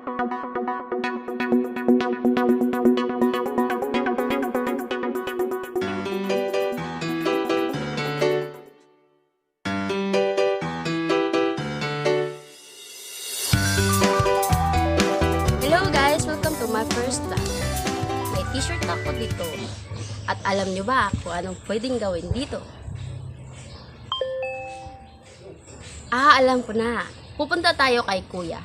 Hello guys! Welcome to my first vlog. May t-shirt ako dito. At alam nyo ba kung anong pwedeng gawin dito? Alam ko na. Pupunta tayo kay kuya.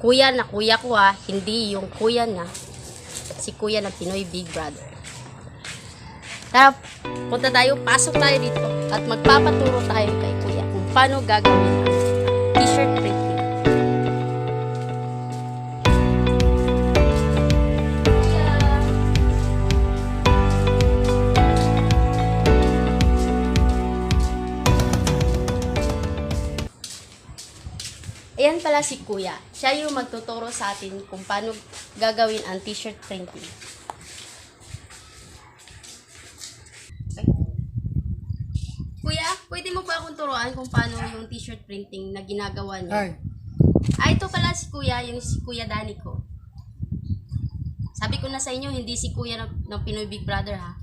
Kuya na kuya ko hindi yung kuya na. Si kuya ng Pinoy Big Brother. Tara, punta tayo, pasok tayo dito. At magpapaturo tayo kay kuya kung paano gagawin ang t-shirt printing. Ayan pala si kuya. Siya yung magtuturo sa atin kung paano gagawin ang t-shirt printing. Okay. Kuya, pwede mo ba akong turuan kung paano yung t-shirt printing na ginagawa niyo? Ito pala si kuya, yung si Kuya Danny ko. Sabi ko na sa inyo, hindi si kuya ng Pinoy Big Brother ha.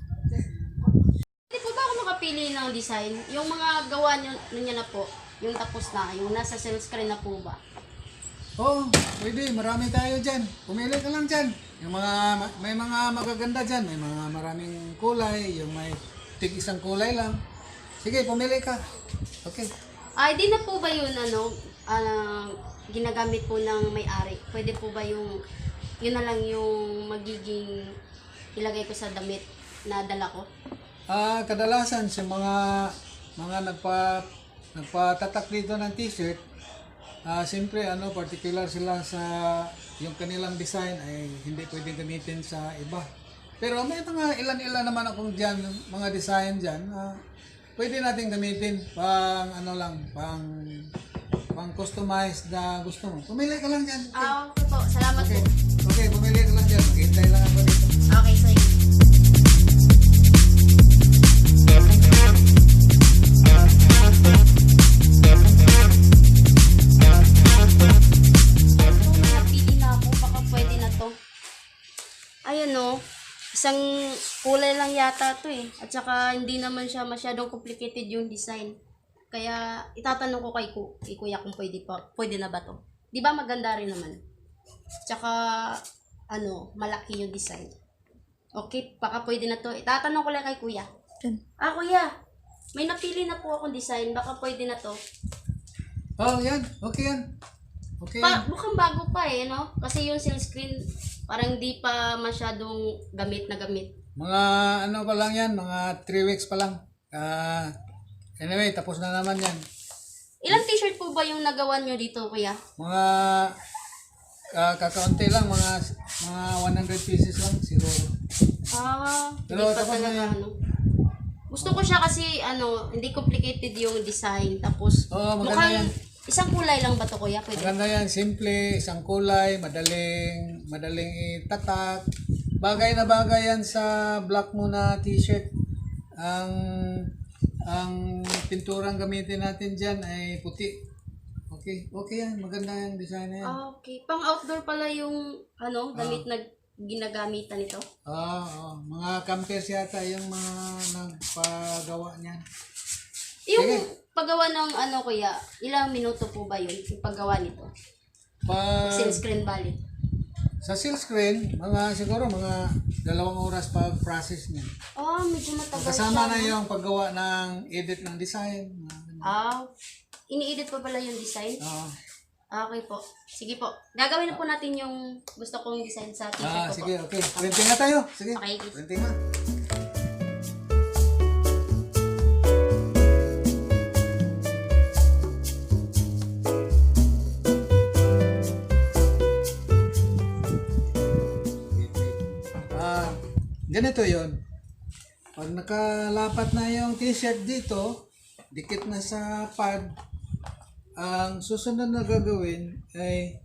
Pwede po ba ako makapili ng design? Yung mga gawa niya na po, yung tapos na, yung nasa silk screen na po ba? Oo, pwede. Marami tayo dyan. Pumili ka lang dyan. May mga magaganda dyan. May mga maraming kulay. Yung may tig-isang kulay lang. Sige, pumili ka. Okay. Di na po ba yun, ginagamit po ng may-ari? Pwede po ba yung, yun na lang yung magiging ilagay ko sa damit na dala ko? Kadalasan sa mga nagpatatak dito ng t-shirt, siyempre particular sila sa yung kanilang design ay hindi pwedeng gamitin sa iba. Pero may mga ilan-ilan naman akong dyan, mga design dyan, pwede natin gamitin pang pang customize na gusto mo. Pumili ka lang dyan. Okay po. Salamat Okay. po. Okay, pumili ka lang dyan. Hintay lang ako dito. Okay, sorry. Napili na ako. Baka pwede na to. Ayun o. Isang kulay lang yata to eh. At saka hindi naman siya masyadong complicated yung design. Kaya itatanong ko kay kuya kung pwede na ba to. Di ba maganda rin naman? Tsaka malaki yung design. Okay, baka pwede na to. Itatanong ko lang kay kuya. Kuya, may napili na po akong design. Baka pwede na to. Oh, yan. Okay yan. Okay yan. Mukhang bago pa eh, no? Kasi yung silk screen, parang di pa masyadong gamit na gamit. Mga pa lang yan, mga 3 weeks pa lang. Anyway, tapos na naman yan. Ilang t-shirt po ba yung nagawa nyo dito, kuya? Mga kakaunti lang, mga 100 pieces lang siguro. Hindi Pero pa tapos na talaga, yan. Gusto ko siya kasi, hindi complicated yung design. Tapos, Oo, maganda mukhang yan. isang kulay lang ba to, kuya? Pwede? Maganda yan, simple, isang kulay, madaling itatak. Bagay na bagay yan sa black mo na t-shirt. Ang pinturang gamitin natin dyan ay puti. Okay yan, maganda yung design na yan. Okay. Pang outdoor pala yung, damit na ginagamitan nito. Mga campers yata yung mga nagpagawa niyan. Yung Sige. paggawa ng kuya, ilang minuto po ba yun? Yung paggawa nito? Silk screen balik. Sa silk screen, siguro mga 2 oras pag-process niya. Medyo matagal Kasama siya, na no? yung paggawa ng edit ng design. Ini-edit pa pala yung design? Oo. Okay po. Sige po. Gagawin na po natin yung gusto kong design sa t-shirt ko Sige, po. okay. Printing na tayo. Sige. Okay. Printing na. Ganito yon. Pag nakalapat na yung t-shirt dito, dikit na sa pad, ang susunod na gagawin ay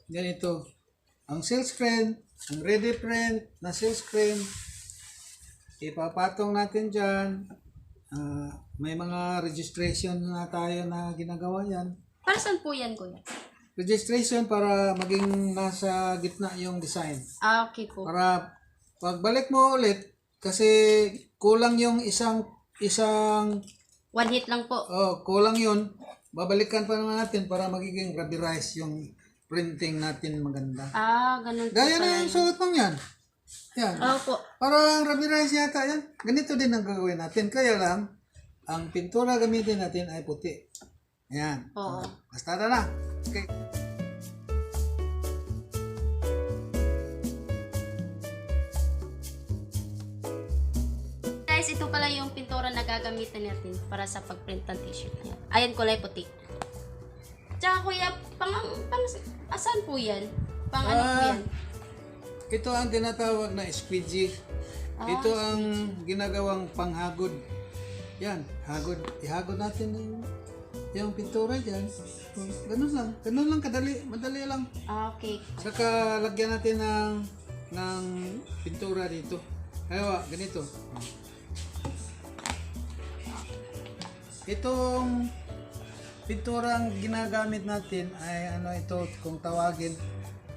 ganito. Ang silk screen, ang ready print na silk screen, ipapatong natin dyan. May mga registration na tayo na ginagawa yan. Para saan po yan, kuya? registration para maging nasa gitna yung design. Okay po. Para pagbalik mo ulit, kasi kulang yung isang One hit lang po. kulang yun. Babalikan pa naman natin para magiging rubberized yung printing natin maganda. Ganun po Gaya pala na yung yun. suot mong yan. Yan. Opo. Parang rubberized yata yan. Ganito din ang gagawin natin. Kaya lang, ang pintura gamitin natin ay puti. Ayan. Oo. Basta na. Okay. Guys, ito pala yung pintura na gagamitin natin para sa pag-print ng t-shirt. Ayan, kulay puti. Tsaka kuya, asan po yan? Pang ano po yan? Ito ang tinatawag na squeegee. Ito ang ginagawang panghagod. Yan, hagod. Ihagod natin yung pintura dyan. Ganun lang. Ganun lang kadali. Madali lang. Okay. Saka lagyan natin ng pintura dito. Ayaw, ganito. Itong pinturang ginagamit natin ay ano ito, kung tawagin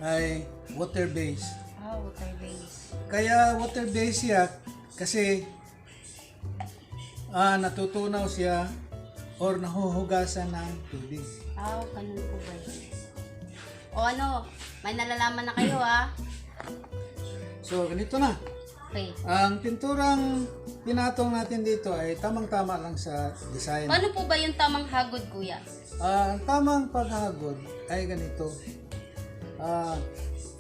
ay water base. Water base. Kaya water base siya kasi natutunaw siya or nahuhugasan ng tubig. Ganun po ba yun? O ano, may nalalaman na kayo So, ganito na. Okay. Ang pinturang pinatong natin dito ay tamang-tama lang sa design. Paano po ba yung tamang hagod, kuya? Ang tamang paghagod ay ganito.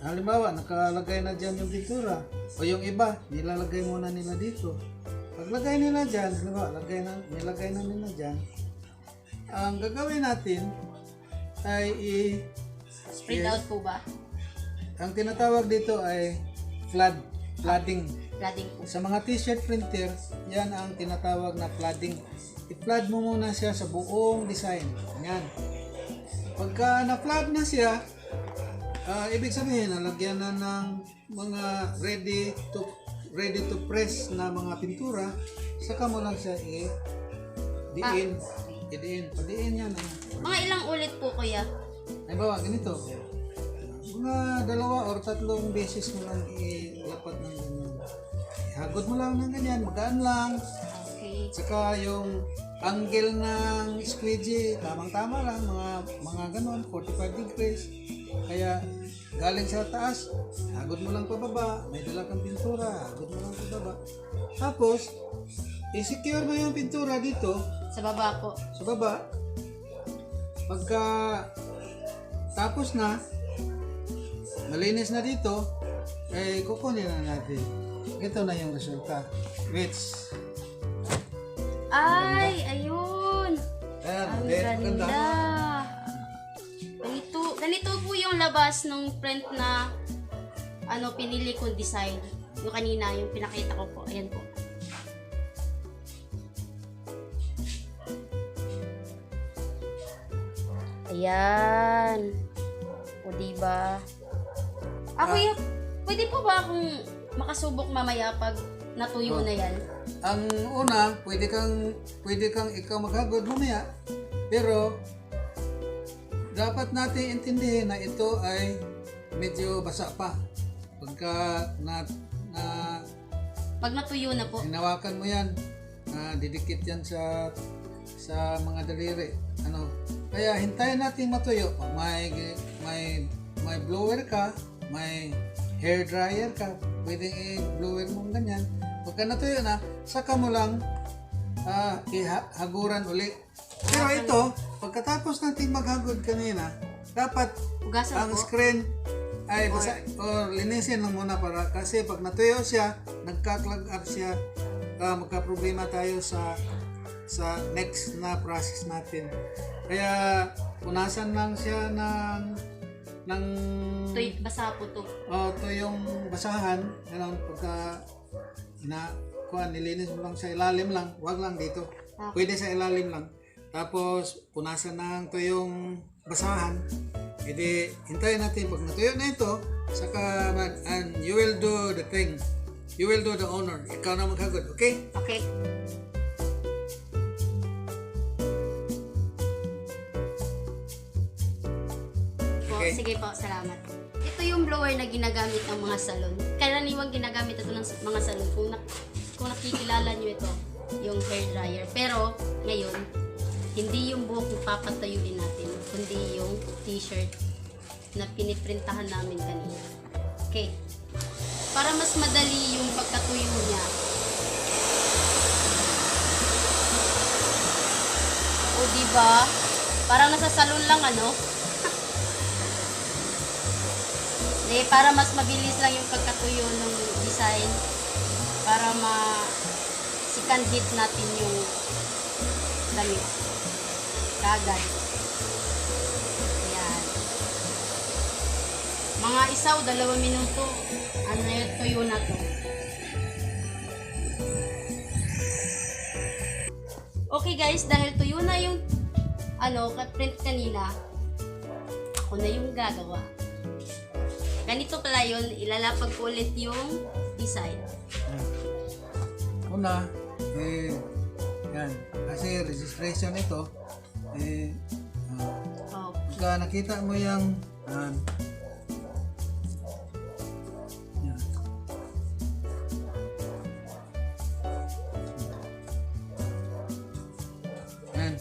Halimbawa, nakalagay na dyan yung pintura. O yung iba, nilalagay muna nila dito. Paglagay nila dyan, halimbawa, nilagay na nila dyan. Ang gagawin natin ay Spread out po ba? ang tinatawag dito ay flooding. Flooding po. Sa mga t-shirt printer, yan ang tinatawag na flooding. I-flood mo muna siya sa buong design. Yan. Pagka na-flood na siya, ibig sabihin, nalagyan na ng mga ready to press na mga pintura, saka mo lang siya i-diin. Padiin yan. Mga ilang ulit po, kuya? Ay bawa, ganito. Mga 2 or 3 beses mo lang ilapat ng ganyan. Ihagod mo lang ng ganyan, magaan lang. Okay. Saka yung angle ng squeegee, tamang-tama lang, mga ganon, 45 degrees. Kaya galing sa taas, hagod mo lang pababa, may dala kang pintura, hagod mo lang pababa. Tapos, i-secure mo yung pintura dito, Sa baba po. sa baba. Pagka tapos na, malinis na dito, kukunin na natin. Ito na yung resulta. Which, Ay, ayun. ayan, Ang maganda. ganda. Ganito po yung labas ng print na pinili kong design. Yung kanina, yung pinakita ko po. Ayan po. Ayan. O diba? Kuya, pwede po ba akong makasubok mamaya pag natuyo na yan? Ang una, pwede kang ikaw maghagod mamaya. Pero dapat natin intindihin na ito ay medyo basa pa. Pagka Pag natuyo na po. hinawakan mo yan, didikit yan sa mga daliri. Kaya hintayin natin matuyo. Pag may blower ka, may hair dryer ka, pwedeng i-blower mo ganyan. Pagka natuyo na, saka mo lang ihaguran uli. Pero ito, pagkatapos natin maghagod kanina, dapat Hugasan ang po. screen ay basa o linisin lang muna para kasi pag natuyo siya, nagka-clog up siya, magka-problema tayo sa next na process natin. Kaya punasan lang siya ng Basa po to. tuyong basahan, pagka nilinis mo lang sa ilalim lang, wag lang dito. Pwede sa ilalim lang. Tapos punasan ng tuyong basahan. Edi hintayin natin pag natuyo na ito, saka and you will do the thing. You will do the honor. Ikaw na maghagod, okay? Okay. sige po, salamat. Ito yung blower na ginagamit ng mga salon. Karaniwang ginagamit ito ng mga salon. Kung nakikilala nyo ito, yung hair dryer. Pero, ngayon, hindi yung buhok yung papatuyuin natin, kundi yung t-shirt na piniprintahan namin kanina. Okay. Para mas madali yung pagkatuyo niya. O diba? Parang nasa salon lang ano? Para mas mabilis lang yung pagkatuyo ng design. Para sikan hit natin yung damit. Kagad. Ayan. Mga 1 o 2 minuto, ano na yung tuyo na to. Okay guys, dahil tuyo na yung print kanina, ako na yung gagawa. Ganito pala yun, ilalapag ko ulit yung design. Una, yan. Kasi registration ito, pagka nakita mo yung, yan. Yan.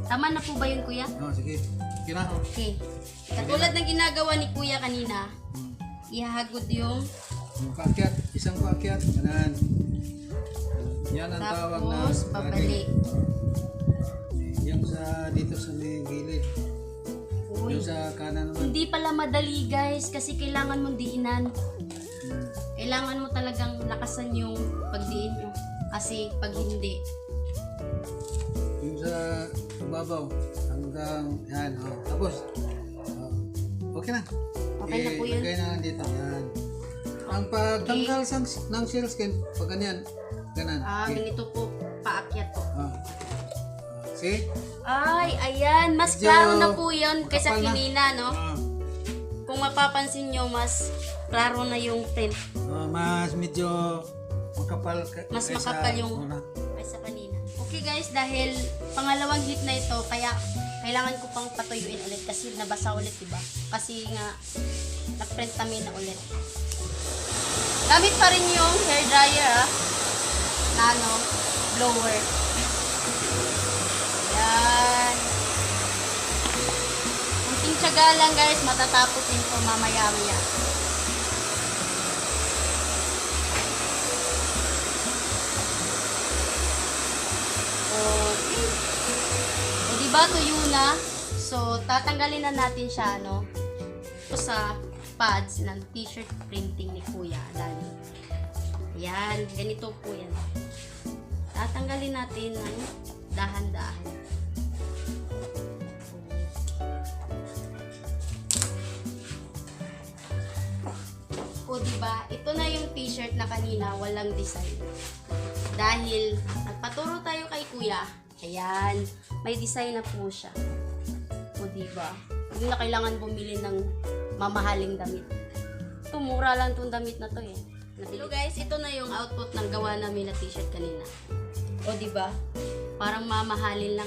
Tama na po ba yun, kuya? Sige. Kira. Okay. Katulad ng ginagawa ni kuya kanina, ihahagod yung paakyat, isang paakyat, kanan. Yan ang tawag na tapos pabalik. Yung dito sa may gilid. Uy, Yung sa kanan naman. hindi pala madali guys kasi kailangan mong diinan. Kailangan mo talagang lakasan yung pagdiin mo. Kasi pag hindi, Yung sa babaw hanggang yan. Tapos, okay na. Okay na po yun. Lagay na lang dito. Yan. Ang pagtanggal ng sealskin, pag ganyan, ganan. ganito po, paakyat po. See? Ay, ayan. Mas Medyo klaro na po yun kaysa kapal na. kinina, no? Kung mapapansin nyo, mas klaro na yung print. Mas medyo makapal. Mas kaysa makapal yung una. kaysa kanina. Okay guys, dahil pangalawang hit na ito, kaya kailangan ko pang patuyuin ulit kasi nabasa ulit, diba? Kasi nga, nag-print kami na ulit. Gamit pa rin yung hair dryer, nano, blower. Yan. Kunting tiyaga lang guys, matatapos din po mamaya-maya. Okay. O diba, tuyo na. So, tatanggalin na natin siya, sa pads ng t-shirt printing ni Kuya Dani. Ayan, ganito po yan. Tatanggalin natin ng dahan-dahan. O diba, ito na yung t-shirt na kanina, walang design. Dahil nagpaturo tayo kay Kuya, ayan, may design na po siya. O diba, hindi na kailangan bumili ng mamahaling damit. Ito, mura lang itong damit na to eh. Hello guys, ito na yung output ng gawa namin na t-shirt kanina. O diba, parang mamahalin lang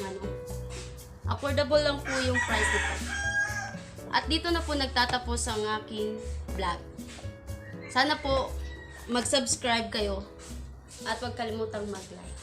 affordable lang po yung price nito. At dito na po nagtatapos ang aking vlog. Sana po mag-subscribe kayo at huwag kalimutang mag-like.